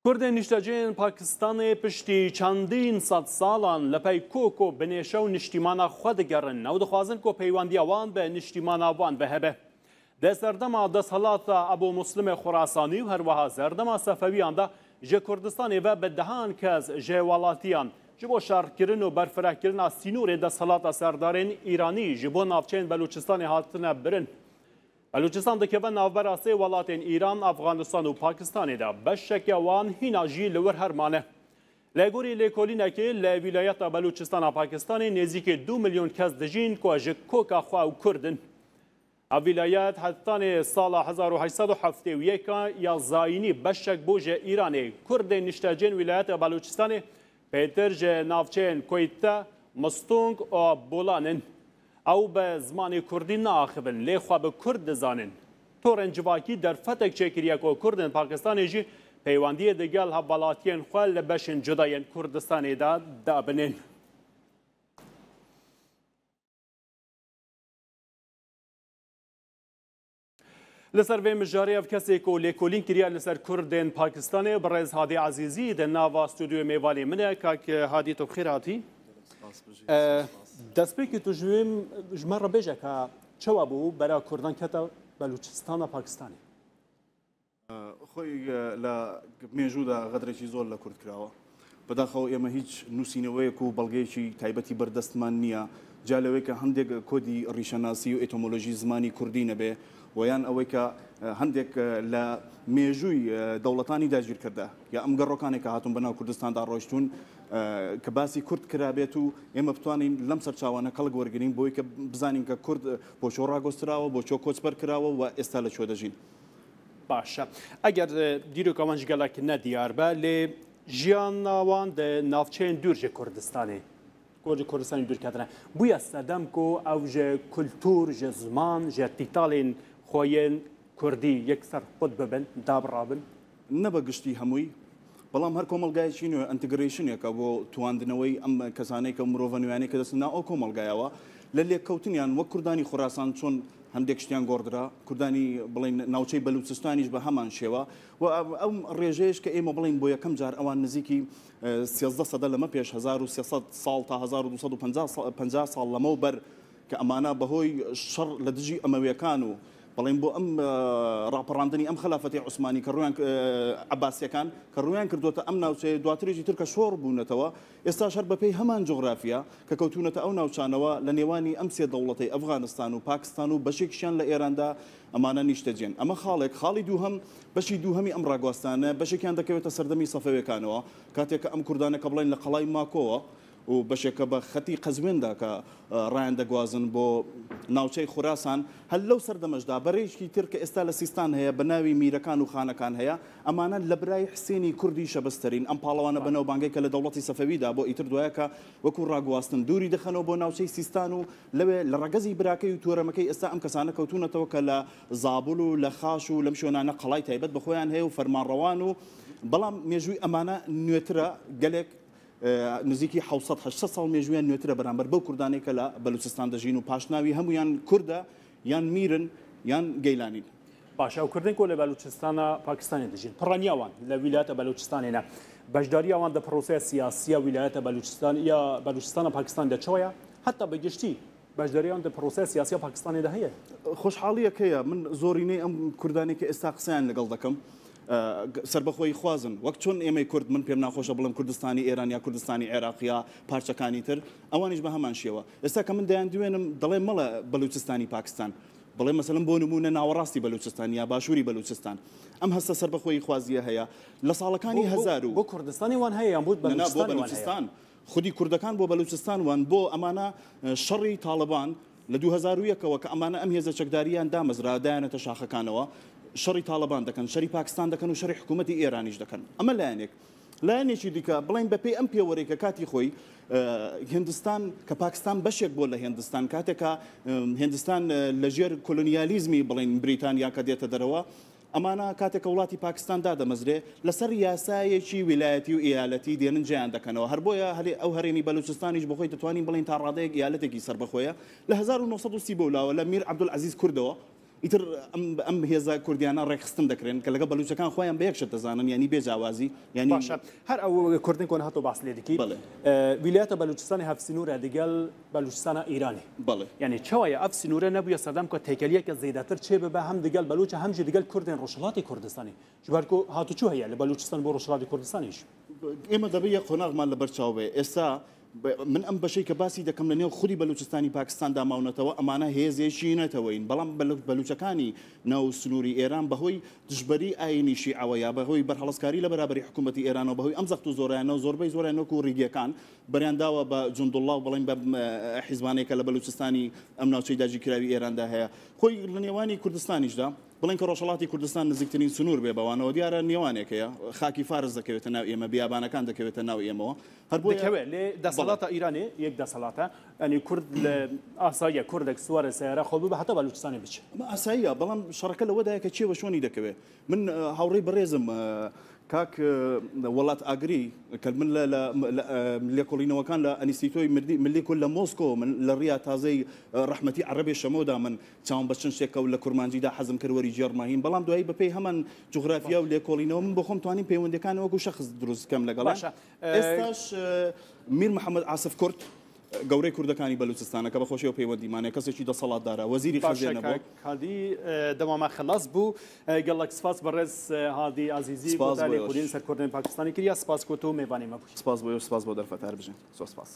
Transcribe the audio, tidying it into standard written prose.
Kurdên niştecihên Pakistanê piştî çendîn sedsalan li pey kok û binêşe û niştîmana xwe digerin. Ew dixwazin ku peywendiya wan bi niştîmana wan ve hebe. Di serdema desthilata Ebû Muslimê Xurasanî û herwiha serdema Sefewiyan de ji Kurdistanê ve bi dehan kes ji welatiyan ji bo şerkirin û berfirehkirina sînorê desthilata serdarên Îranî ji bo navçeyên Belûçistanê hatine birin. Belûçistan dikeve navbera sê welatên Îran, Efxanistan û Pakistanê de. Beşeke wan hîna jî li wir her mane. Li gorî lêkolînekê li wîlayeta Belûçistana Pakistanê nêzîkê du milyon kes dijîn ku ji koka xwe ew Kurd in. Ev wîlayet hetanê sala 1871 ya zayînî beşek bû ji Îranê. Kurdên niştecihên wîlayeta Belûçistanê pêtir ji navçeyên Koyte, Mistung û Bolan in. Ew bi zimanê kurdî naaxivin lê xwe bi kurd dizanin. Torên civakî derfetek çêkiriye ku kurdên Pakistanê jî peywendiyê digel hevwelatiyên xwe li beşên cuda yên Kurdistanê de dabinin. Li ser vê mijarê ev kesê ku lêkolîn kiriye li ser Kurdên Pakistanê birêz Hadî Ezîzî di nava stûdyoyê mêvanê min e. Kak Hadî tu bi xêr hatî. Destpêkê tu ji wê ji me re bêje ka çawa bû bera Kurdan kete Belûçistana Pakistanê? خۆی لە مێژوودا غەدرێکی زۆر لە کورد کراوە. بەداخەوە ئێمە هیچ نووسینەوەیەک و بەڵگەیەکی تایبەتی بەردەستمان نییە، جیا لەوەی کە هەندێک کۆدی ڕیشەناسی و ئێتۆمۆلۆژی زمانی کوردی نەبێ و یان ئەوەی کە هەندێک لە مێژووی دەوڵەتانی داگیرکەردا یا ئەم گەڕۆکانێک کە هاتوون بەناو کوردستاندا ڕۆیشتوون کە باسی کورد کرابێت و ئێمە بتوانین لەم سەرچاوانە کەڵک وەرگرین بۆی کە بزانین کە کورد بۆ چۆ ڕاگۆستراوە، بۆ چۆ کۆچبەر کراوە و ئێستا لە کوێ دەژین. باشە ئەگەر دیرۆکە وان gelek ne diyar be lê jiyana wan di navçeyên dûr ji Kurdistanê ku ji Kurdistanê dûr ketine bûye sedem ku ew ji kultur ji ziman ji tîtalên xwe yên Kurdî yekser qut bibin dabirabin. نە بە گشتی هەمووی بەڵام هەر کۆمەڵگایەکی نوێ integration ێکە بۆ تواندنەوەی ئەم کەسانەی کە مرۆڤە نوێیانەی کە دەچنە ناو ئەو کۆمەڵگایەوە لە لێککەوتنیان وەک کوردانی خوراسان چۆن هەندێک شتیان گۆڕدرا کوردانی بڵین ناوچەی بەلوچستانیش بە هەمان شێوە و ئەم ڕێژەیەش کە ئێمە بڵین بۆ یەکەم جار ئەوان نزیکی 13 سەدە لەمە پێش 1300 ساڵ تا 1250 ساڵ لەمەوبەر کە ئەمانە بەهۆی شەڕ لە دژی ئەمەویەکان و بەڵێن بۆ ئەم ڕاپەڕاندنی ئەم خەلافەتی عوسمانی کە ڕویان عەباسیەکان کە ڕویان کردوتە ئەم ناوچەیە دواترێکی تر کە شۆڕ بوونەتەوە ئێستاش هەر بەپێی هەمان جوغرافیا کە کەوتوونەتە ئەو ناوچانەوە لە نێوانی ئەم سێ دەوڵەتەی ئەفغانستان و پاکستان و بەشێکیشیان لە ئێراندا ئەمانە نیشتەجێن. ئەمە خاڵێک، خاڵی دووهەم بەشی دووهەمی ئەم ڕاگواستانە بەشێکیان دەکەوێتە سەردەمی سەفەوێکانەوە کاتێک کە ئەم کوردانە کە بڵێن لە قەڵای ماکۆوە و بەشێکە بە خەتی قەزوێندا کە ڕایان دەگوازن بۆ ناوچەی خوراسان، هەر لەو سەردەمەشدا بەرەیەکی تر کە ئێستا لە سیستان هەیە بە ناوی میرەکان و خانەکان هەیە، ئەمانە لە برای حسێنی کوردی شەبەستەرین، ئەم پاڵەوانە بەناوبانگەی کە لە دەوڵەتی سەفەویدا بۆ ئیتر دوایە کە وەکو ڕاگواستن دووری دەخەنەوە بۆ ناوچەی سیستان و لەوێ لە ڕەگەزی براکەی و تۆرەمەکەی ئێستا ئەم کەسانە کەوتوونەتەوە کە لە زابل و لە خاش و لەم شوێنانە قەڵای تایبەت بە خۆیان هەیە و فەرمانڕەوان و بەڵام مێژووی ئەمانە نوێترە گەلێک نزیکی 700 800 ساڵ مێژوویان نوێترە بەرامبەر بەو کوردانەی کە لە بەلوچستان دەژین و پاشناوی هەموویان کوردە یان میرن یان گەیلانین. باشە ئەو کوردەی کۆ لە بەلوچستانە پاکستانی دەژین پڕانیە ئەوان لە ویلایەتە بەلوچستانێ نە بەشداری ئەوان دە پرۆسەیە سیاسیە ویلایەتە بەلوچستان یا بەلوچستانە پاکستان دە چۆیە هەتا بە گشتی بەشداری ئەوان دە پرۆسەیە سیاسیە پاکستانێ دە هەیە؟ خۆشحاڵیەک هەیە من زۆرینەی ئەم کوردانەی کە ئێستا قسەیان لەگەڵ دەکەم سەربەخۆیی خوازن وەک چۆن ئێمەی کورد من پێم ناخۆشە بڵێم کوردستانی ئێران یا کوردستانی عێراق یا پارچەکانی تر ئەوانیش بە هەمان شێوە ئێستا کە من دەیان دوێنم دەڵێ مەڵە بەلوچستانی پاکستان بڵێ مەسەلەن بۆ نموونە ناوەڕاستی بەلوچستان یا باشووری بەلوچستان ئەم هەستە سەربەخۆیی خوازییە هەیە لە ساڵەکانی هەزار و بۆ کوردستانی وان هەیە یان بۆ بەلوچستانی وان هەیە؟ خودی کوردەکان بۆ بەلوچستان وان بۆ ئەمانە شەڕی تاڵبان لە 2001 ەوە کە ئەمانە ئەم هێزە چەکداریان دامەزرا دایانەتە شاخەکانەوە شەڕی تاڵبان دەکەن شەری پاکستان دەکەن و شەڕی حکوومەتی ئێرانیش دەکەن ئەمە لایەنێک لایەنێکی دیکە بڵێین بەپێی ئەم پێوەرەی کە کاتی خۆی هندستان کە پاکستان بەشێک بووە لە هندستان کاتێک کە هندستان لەژێر کۆلۆنیالیزمی بڵێین بریتانیا کە دێتە دەرەوە ئەمانە کاتێک کە وڵاتی پاکستان دادەمەزرێ لەسەر یاسایەکی ویلایەتی و ئیالەتی دێنن جیان دەکەنەوە هەر بۆیە هەرێ ئەو هەرێمی بەلوچستانیش بەخۆی دەتوانین بڵێین تا ڕادەیەک ئیالەتێکی سەربەخۆیە لە 1930 بەولاوە لە میر عەبدولعەزیز کوردەوە. ئیتر ئەم ئەم هێزە کوردیانە ڕێکخستن دەکرێن کە لەگەڵ بەلوچەکان خۆیان بە یەک شت دەزانن یانی بێ جیاوازی یانی باشە هەر ئەو کوردن کۆن هاتۆ باس لێ دکی بەڵێ. ویلایەتە بەلوچستانی هەف سنوورە دگەل بەلوچستانە ئیرانێ بەڵێ. یانی چەوایە ئەف سنوورە نەبوویە سەردەم کە تێکەلیەکە زێدەتر چێ ببە هەم دگەل بەلوچە هەم ژی دگەل کوردێن ڕۆژهەڵاتی کوردستانی ji ber ku hatûçû heye li Belûçistan bo Rojhilatê Kurdistanê jî. ئێمە دەبێ یەک قۆناغمان لەبەر چاو بێ ئێستا من ئەم بەشەی کە باسی دەکەم لە نێو خودی بەلوچستانی پاکستاندا ماونەتەوە ئەمانە هێزێکی نەتەوەین بەڵام بەلوچەکانی ناو سنووری ئێران بەهۆی دژبەری ئاینی شیعەوە یا بەهۆی بەرهەڵستکاری لە بەرابەری حکوومەتی ئێرانەوە بەهۆی ئەم زەخت و زۆرانەوە زۆربەی زۆریان وەکو ڕیگیەکان بەریان داوە بە جوندوڵڵا و بڵێن بە حیزبانێک کە لە بەلوچستانی ئەم ناوچەی داگیرکراوی ئێراندا هەیە خۆی لە نێوانی کوردستانیشدا بڵێن کە ڕۆژهەڵاتی کوردستان نزیکترین سنوور بێ بەوانەوە، دیارە نێوانێک هەیە، خاکی فارس دەکەوێتە ناو ئێمە، بیابانەکان دەکەوێتە ناو ئێمەوە، هەر بۆیە دەکەوێ، لێ دەسەڵاتە ئیرانێ یەک دەسەڵاتە، یانی کورد لە ئاساییە کوردێک سوارێ سەیارە خۆ ببە هەتا بەلوچستانێ بچێ. ئەمە ئاساییە، بەڵام شەڕەکە لەوەدایە کە کێ بە شۆنی دەکەوێ. من هاوڕێی بەڕێزم کاک وەڵات ئاگری کە من لە لێکۆڵینەوەکان لە ئەنیستیتۆی ملی کورد لە مۆسکۆ من لە ڕیا تازەی ڕەحمەتی عەڕەبێ شەمۆدا من چاوم بە چەند شتێک کەوت لە کورمانجیدا حەزم کرد وەری گێڕمە هین بەڵام دوایی بەپێی هەمان جوغرافیا و لێکۆڵینەوە من بۆ خۆم توانیم پەیوەندیەکان وەکو شەخس دروست بکەم لەگەڵیان باشە ئێستاش میر محەممەد عاسف کورد گەورەی کوردەکانی بەلوچستانە کە بەخۆشیەوە پەیوەندیمانە کەسێکی دەسەڵاتدارە وەزیری باشە خەزێنە بووە. کاک هادی دەمامە خەلاس بوو گەڵک سپاس بەڕێز هادی ئازیزی سپاس بۆ بۆ لێکۆڵین ئێوەش. سەر کوردên پاکستانی کریا سپاس کو تو مێوانی مە بووی. سپاس بۆ ئێوەش سپاس بۆ دەرفەت هەر بژین زۆر سپاس.